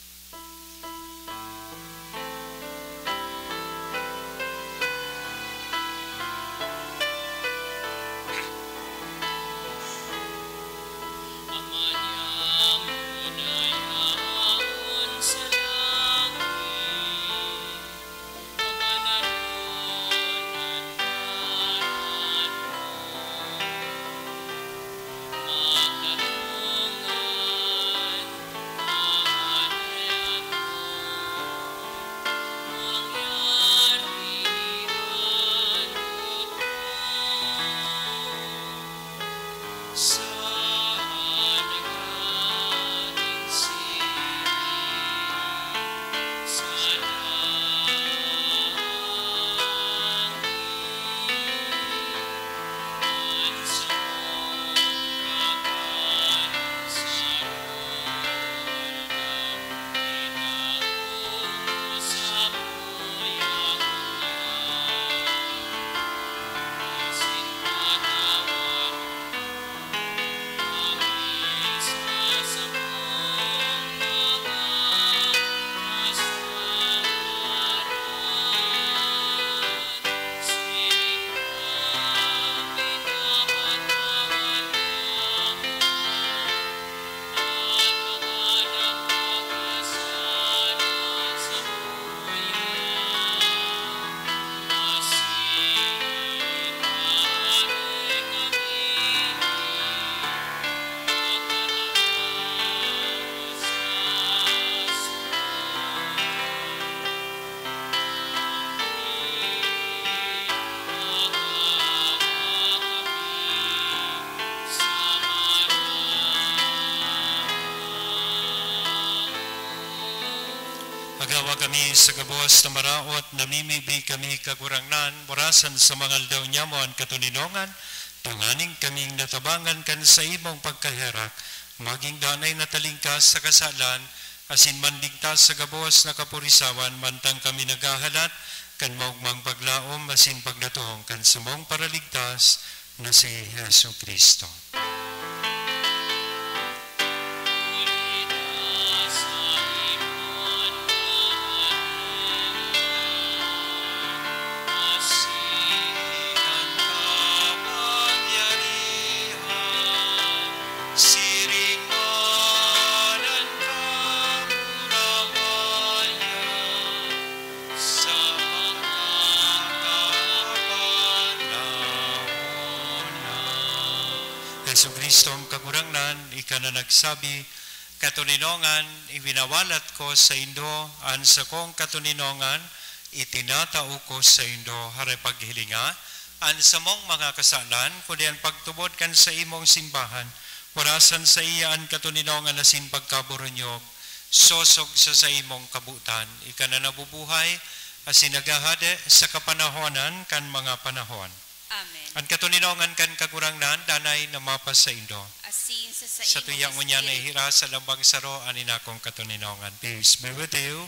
Agawa kami sa gabos na maraot, namimibi kami, Kagurangnan, orasan sa mga aldaw niya mo an katoninongan, tanganing kaming natabangan kan saimong pagkaherak, maging danay na talingkas sa kasalan, asin manligtas sa gabos na kapurisawan, mantang kami naghahalat kan maogmang paglaom asin pagdatong kan samong Paraligtas na si Jesu-Cristo. Jesu-Cristo, ang Kagurangnan, ika na nagsabi, "Katoninongan, iwinawalat ko saindo an sakong katoninongan, itinatao ko saindo." Haray paghilinga an samong mga kasalan, kundi an pagtubod kan saimong simbahan, orasan saiya an katoninongan asin pagkaboronyog, sosog sa saimong kabotan. Ika na nabubuhay asin naghahade sa kapanahonan kan mga panahon. Amen. An katoninongan kan Kagurangnan danay na mapasaindo. Asin sa Sa saimong tuya ngunyan na espiritu. Ihira sa lambang saro an inakong katoninongan. Peace be with you.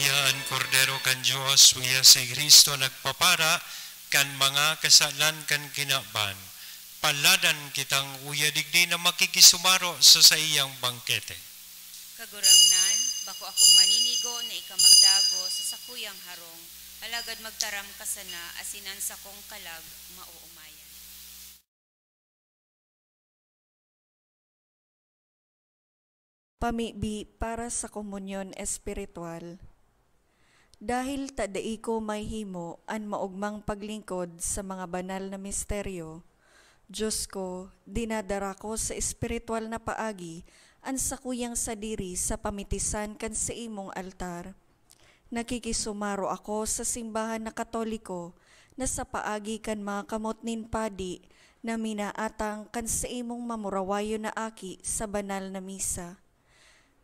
An Kordero kan Dios, uya si Cristo nagpapara kan mga kasalan kan kinaban. Paladan kitang uya digdi na makikisumaro sa saiyang bangkete. Kagurangnan, bako akong maninigo na ika magdago sa sakuyang harong, alagad magtaram ka sana asin an sakong kalag maoomayan. Pamibi para sa komunyon espiritual. Dahil ta dai ko mahimo an maogmang paglingkod sa mga banal na misteryo, Diyos ko, dinadara ko sa espiritual na paagi an sakuyang sadiri sa pamitisan kan saimong altar. Nakikisumaro ako sa simbahan na Katoliko na sa paagi kan mga kamot nin padi na minaatang kan saimong mamurawayon na aki sa banal na misa.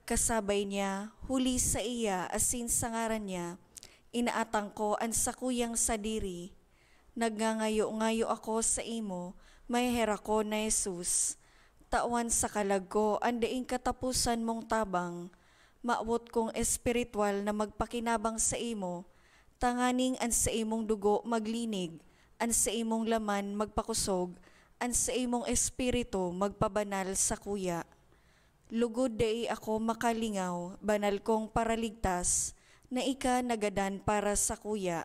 Kasabay niya, huli saiya asin sa ngaran niya, inaatang ko an sakuyang sadiri. Nagngangayo-ngayo ako saimo, maheherakon na Jesus. Tawan sa kalag ko an daing kataposan mong tabang. Mawot kong espiritual na magpakinabang saimo, tanganing an saimong dugo maglinig, an saimong laman magpakosog, an saimong espiritu magpabanal sakuya. Lugod dai ako makalingaw, banal kong Paraligtas, na ika nagadan para sakuya.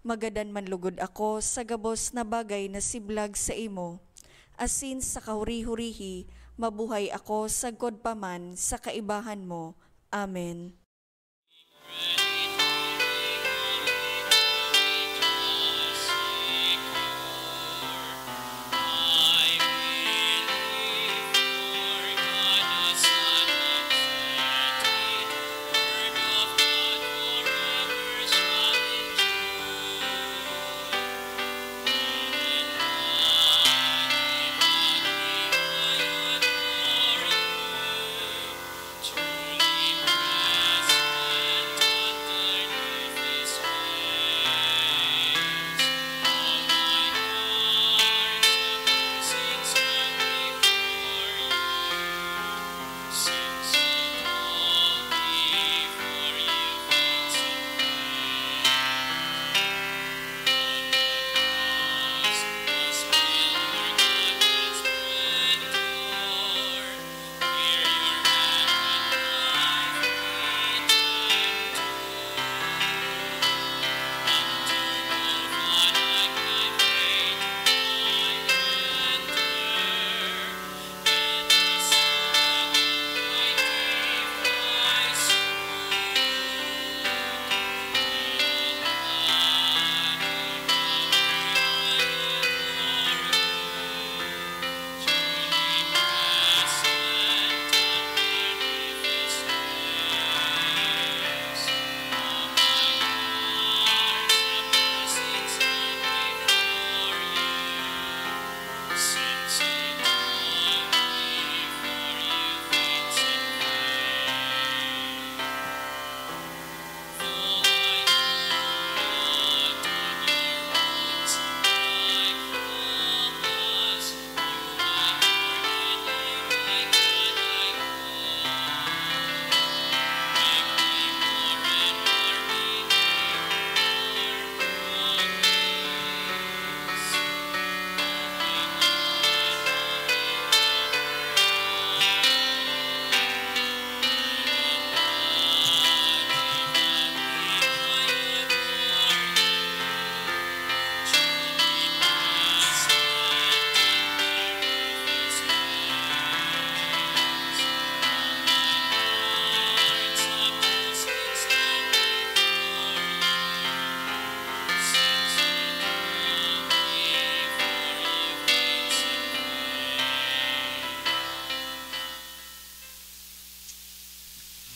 Magadan man lugod ako sa gabos na bagay na siblag saimo, asin sa kahuri-hurihi mabuhay ako sagkod pa man sa kaibahan mo. Amen.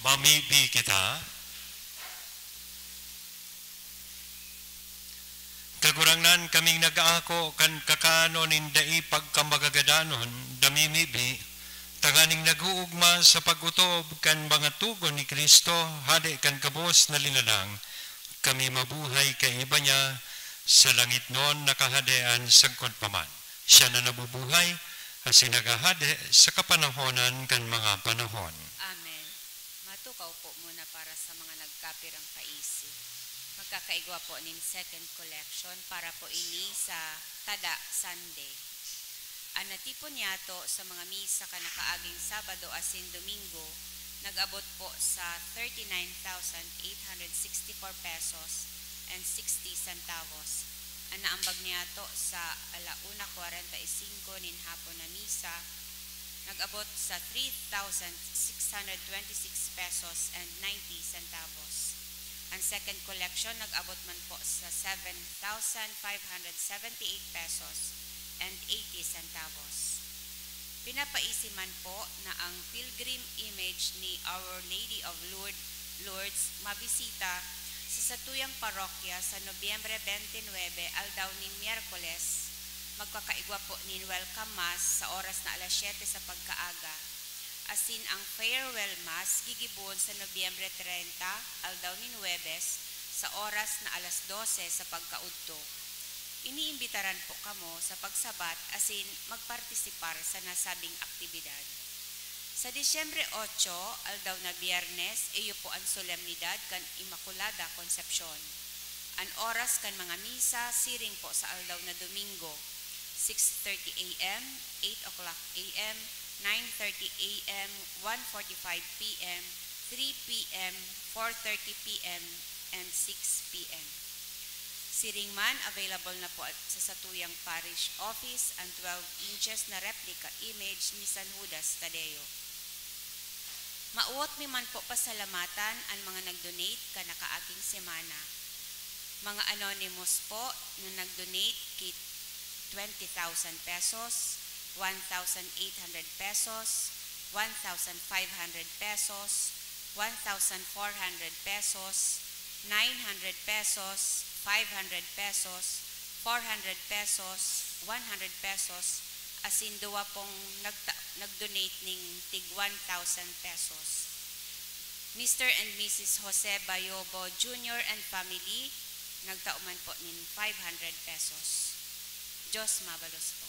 Mamibi kita. Kagurangnan, kaming nag-aako kan kakanon nin dai pagkamagagadanon, namimibi, tanganing nag-uugma sa pag-otob kan mga togon ni Cristo, Hade kan gabos na linalang, kami mabuhay kaiba niya, sa langitnon na Kahadean sagkod pa man. Siya na nabubuhay, asin naghahade sa kapanahonan kan mga panahon. Amen. Mato, kaupo muna para sa mga nagkapirang kain. Kakaigwa po nin second collection para po ini sa kada Sunday. Ang natipon niyato sa mga misa kan nakaaging Sabado asin Domingo nag-abot po sa thirty-nine thousand eight hundred sixty-four pesos and sixty centavos. Ang naambag niyato sa ala una kwarenta y singko nin hapon na misa nag-abot sa three thousand six hundred twenty-six pesos and ninety centavos. Ang second collection nag-abot man po sa seven thousand five hundred seventy-eight pesos and eighty centavos. Pinapaisi man po na ang pilgrim image ni Our Lady of Lourdes, Lourdes mabisita sa satuyang parokya sa Nobyembre twenty-nine, aldaw nin Miyerkules. Magkakaigwa po nin welcome mass sa oras na alas siyete sa pagkaaga. Asin ang farewell mass gigibohon sa Nobyembre treinta, aldaw nin Huwebes, sa oras na alas dose sa pagkaudto. Iniimbitaran po kamo sa pagsabat asin magpartisipar sa nasabing aktibidad. Sa Disyembre otso, aldaw na Biyernes, iyo po an solemnidad kan Immaculada Concepcion. An oras kan mga misa siring po sa aldaw na Domingo, six thirty a m, eight o'clock a m, nine thirty a m, one forty-five p m, three p m, four thirty p m, and six p m. Siring man, available na po sa satuyang parish office ang twelve inches na replica image ni San Judas Tadeo. Mawot mi man po pasalamatan an mga nag-donate kan nakaaging semana. Mga anonymous po na nag-donate ki twenty thousand pesos, one thousand eight hundred pesos, one thousand five hundred pesos, one thousand four hundred pesos, nine hundred pesos, five hundred pesos, four hundred pesos, one hundred pesos, asin duwa pong nagta-, nag-donate ning tig one thousand pesos. Mister and Missus Jose Bayobo Junior and family, nagtao man po nin five hundred pesos. Diyos mabalos po.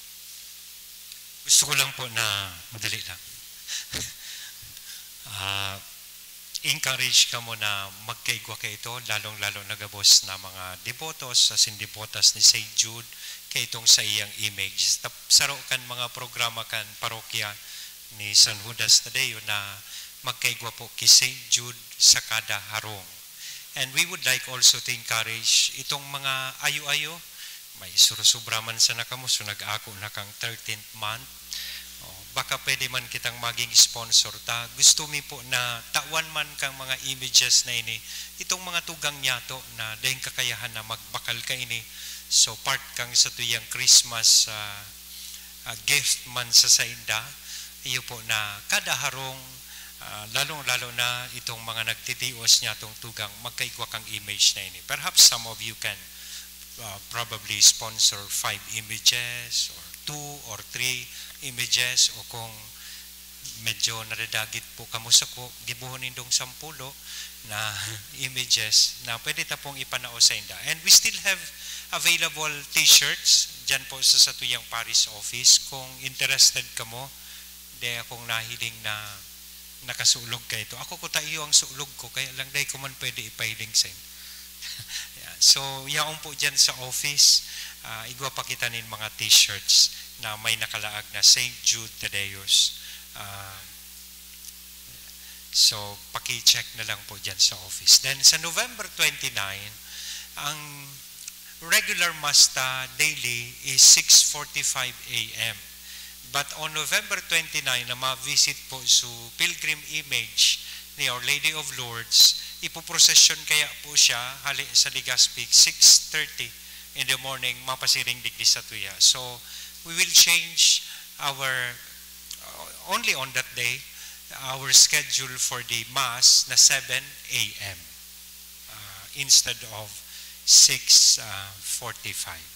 Gusto ko lang po na madali lang. Ah, encourage kamo na magkaigwa kaito, lalong-lalo na gabos na mga debotos asin debotas ni Saint Jude kaitong sa iyang image. Tap-, saro kan mga programa kan parokya ni San Judas Tadeo na magkaigwa po ki Saint Jude sa kada harong. And we would like also to encourage itong mga ayo-ayo, may surusubra man sana kamo, so nag-ako na kang thirteenth month. Oh, baka pwede man kitang maging sponsor ta. Gusto mi po na tawan man kang mga images na ini, itong mga tugang niyato na daing kakayahan na magbakal kaini. So, part kang satuyang Christmas, ah, ah, gift man sa sainda, iyo po na kada harong, ah, lalong-lalo na itong mga nagtitios niyatong tugang, magkaigwa kang image na ini. Perhaps some of you can, ah, probably sponsor five images or two or three images, o kung medyo nadadagit po kamo sako, gibohon nindong sampulo na images na pwede ta pong ipanao sainda. And we still have available t-shirts diyan po sa satuyang parish office. Kung interested kamo, dai akong nahiling na nakasulog kaito. Ako kuta iyo ang sulog ko, kaya lang dai ko man pwede ipahiling saimo. Yeah. So, yaon po diyan sa office, ah, igwa pa kita nin mga t-shirts na may nakalaag na Saint Jude Tadeus. Ah, so, paki-check na lang po diyan sa office. Then, sa November twenty-nine, ang regular mass ta daily is six forty-five a m. But on November twenty-nine, na ma-visit po su pilgrim image ni Our Lady of Lourdes, ipoprosesyon kaya po siya hale sa Legazpi, six thirty in the morning, mapasiring digdi satuya. So, we will change our, uh, only on that day, our schedule for the Mass na seven a m, uh, instead of six forty-five.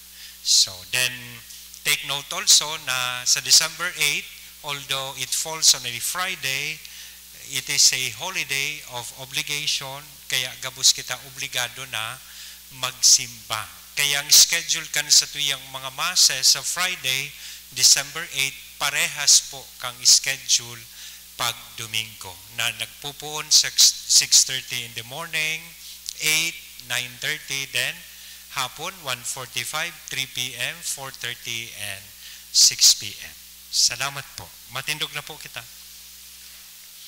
So, then, take note also na sa December eight, although it falls on a Friday, it is a holiday of obligation, kaya gabos kita obligado na magsimba. Kaya ang schedule kan satuyang mga masses sa Friday, December eight, parehas po kang schedule pag Domingo, na nagpupuon sa six thirty in the morning, eight, nine thirty, then hapon, one forty-five, three p m, four thirty, and six p m. Salamat po. Matindog na po kita.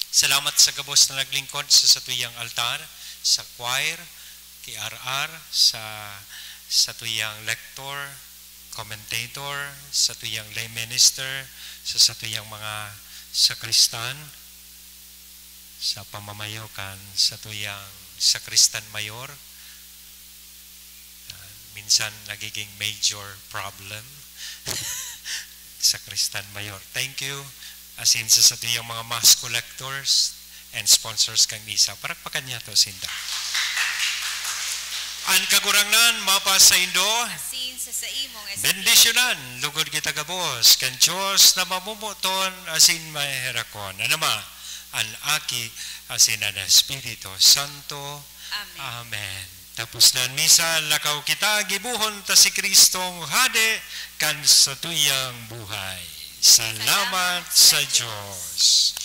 Salamat sa gabos na naglingkod sa satuyang altar, sa choir, ki R R, sa satuyang lector, commentator, satuyang lay minister, sa satuyang mga sakristan, sa pamamayo kan satuyang sakristan mayor. Ah, minsan nagiging major problem. Sakristan mayor. Thank you. Asin sa satuyang mga mass collectors and sponsors kan misa. Parakpakan niyato sinda. An Kagurangnan mapasaindo. Asin sa saimong espiritu. Bendisyonan, lugod kita gabos, kan Dios na mamomoton asin maheherakon. An Ama, an Aki, asin an Espiritu Santo. Amen. Amen. Tapos na an misa, lakaw kita, gibohon ta si Kristong Hade kan satuyang buhay. Salamat sa Dios.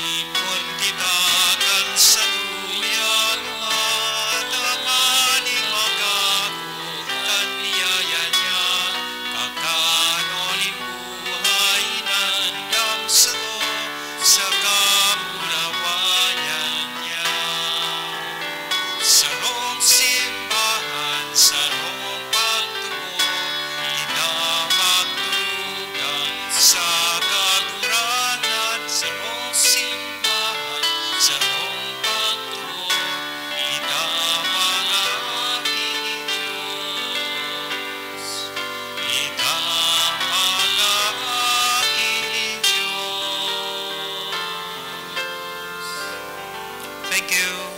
Ipon kita kan satuyang Ama, tanganing magagos kan biyaya niya, kakanon nin buhay na andam sato sa kamurawayan niya. Sarong simbahan, sarong pagtubod, kita magtulugan sa Kagurangnan. Sarong simbahan, sarong pagtubod, kita mga aki nin Dios. Kita mga aki nin Dios. Thank you.